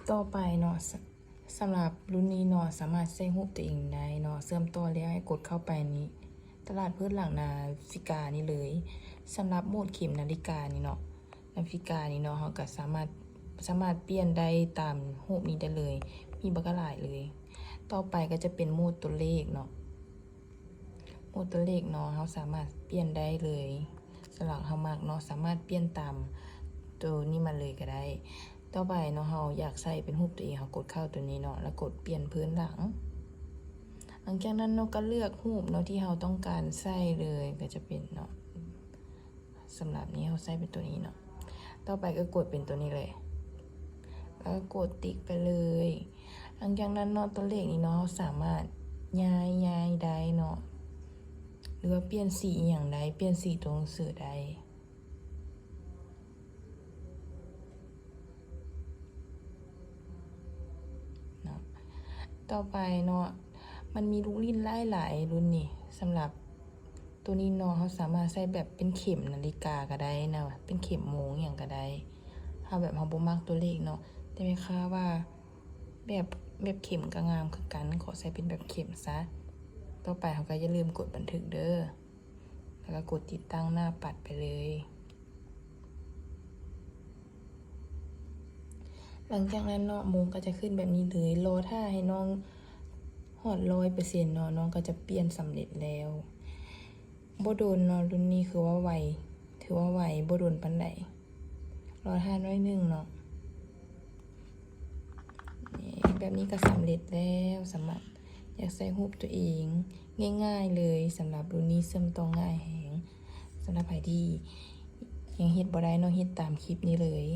ຕໍ່ໄປເນາະ ສ- ສຳລັບລຸ້ນນີ້ເນາະ ສາມາດໃສ່ຮູບຕົວເອງໄດ້ເນາະ. ເຊື່ອມຕໍ່ແລ້ວໃຫ້ກົດເຂົ້າໄປນີ້ ຕະຫຼາດພື້ນຫຼັງນາຟຣິການີ້ເລີຍ. ສຳລັບໂໝດເຂັມນາລິການີ້ເນາະ ນາຟຣິການີ້ເນາະ ເຮົາກໍສາມາດ ສາມາດປ່ຽນໄດ້ຕາມຮູບນີ້ໄດ້ເລີຍ ມີບັກຫຼາຍເລີຍ. ຕໍ່ໄປກໍຈະເປັນໂໝດຕົວເລກເນາະ ໂໝດຕົວເລກເນາະ ເຮົາສາມາດປ່ຽນໄດ້ເລີຍ ສຳລັບເຮົາມັກເນາະ ສາມາດປ່ຽນຕາມໂຕນີ້ມາເລີຍກໍໄດ້. ຕໍ່ໄປເນາະ ເຮົາຢາກໃສ່ເປັນຮູບຕົວເອງ ເຮົາກົດເຂົ້າຕົວນີ້ເນາະ ແລ້ວກົດປ່ຽນພື້ນຫຼັງ. ຫຼັງຈາກນັ້ນເນາະ ກໍເລືອກຮູບເນາະ ທີ່ເຮົາຕ້ອງການໃສ່ເລີຍ ກໍຈະເປັນເນາະ ສຳລັບນີ້ເຮົາໃສ່ເປັນຕົວນີ້ເນາະ. ຕໍ່ໄປກໍກົດເປັນຕົວນີ້ເລີຍ ແລ້ວກໍກົດຕິກໄປເລີຍ. ຫຼັງຈາກນັ້ນເນາະ ຕົວເລກນີ້ເນາະ ເຮົາສາມາດຍ້າຍ ຍ້າຍໄດ້ເນາະ ຫຼືວ່າປ່ຽນສີອີ່ຫຍັງໄດ້ ປ່ຽນສີຕົວໜັງສືໄດ້ເນາະ. ຕໍ່ໄປເນາະ ມັນມີລູກຫຼິ້ນຫຼາຍໆ ລຸ້ນນີ້ ສຳລັບ ຕົວນີ້ເນາະ ເຮົາສາມາດໃສ່ແບບເປັນເຂັມນາລິກາກໍໄດ້ນະ ເປັນເຂັມໂມງຫຍັງກໍໄດ້. ເຮົາແບບເຮົາບໍ່ມັກຕົວເລກເນາະ ແຕ່ແມ່ຄ້າວ່າແບບ ແບບເຂັມກໍງາມຄືກັນ ຂໍໃສ່ເປັນແບບເຂັມຊະ. ຕໍ່ໄປເຮົາກໍຢ່າລືມກົດບັນທຶກເດີ ແລ້ວກໍກົດຕິດຕັ້ງໜ້າປັດໄປເລີຍ. ຫຼັງຈາກນັ້ນເນາະ ໂມງກໍຈະຂຶ້ນແບບນີ້ເລີຍ ລໍຖ້າໃຫ້ນ້ອງຮອດຮ້ອຍເປີເຊັນເນາະ ນ້ອງກໍຈະປ່ຽນສຳເລັດແລ້ວ. ບໍ່ດົນເນາະ ລຸ້ນນີ້ຄືວ່າໄວ ຖືວ່າໄວ ບໍ່ດົນປານໃດ. ລໍຖ້າໜ້ອຍໜຶ່ງເນາະ. ນີ້ ແບບນີ້ກໍສຳເລັດແລ້ວ. ສາມາດ ຢາກໃສ່ຮູບຕົວເອງ ງ່າຍໆເລີຍ. ສຳລັບລຸ້ນນີ້ເຊື່ອມຕໍ່ງ່າຍແຮງ. ສຳລັບໃຜທີ່ຍັງເຮັດບໍ່ໄດ້ເນາະ ເຮັດຕາມຄລິບນີ້ເລີຍ.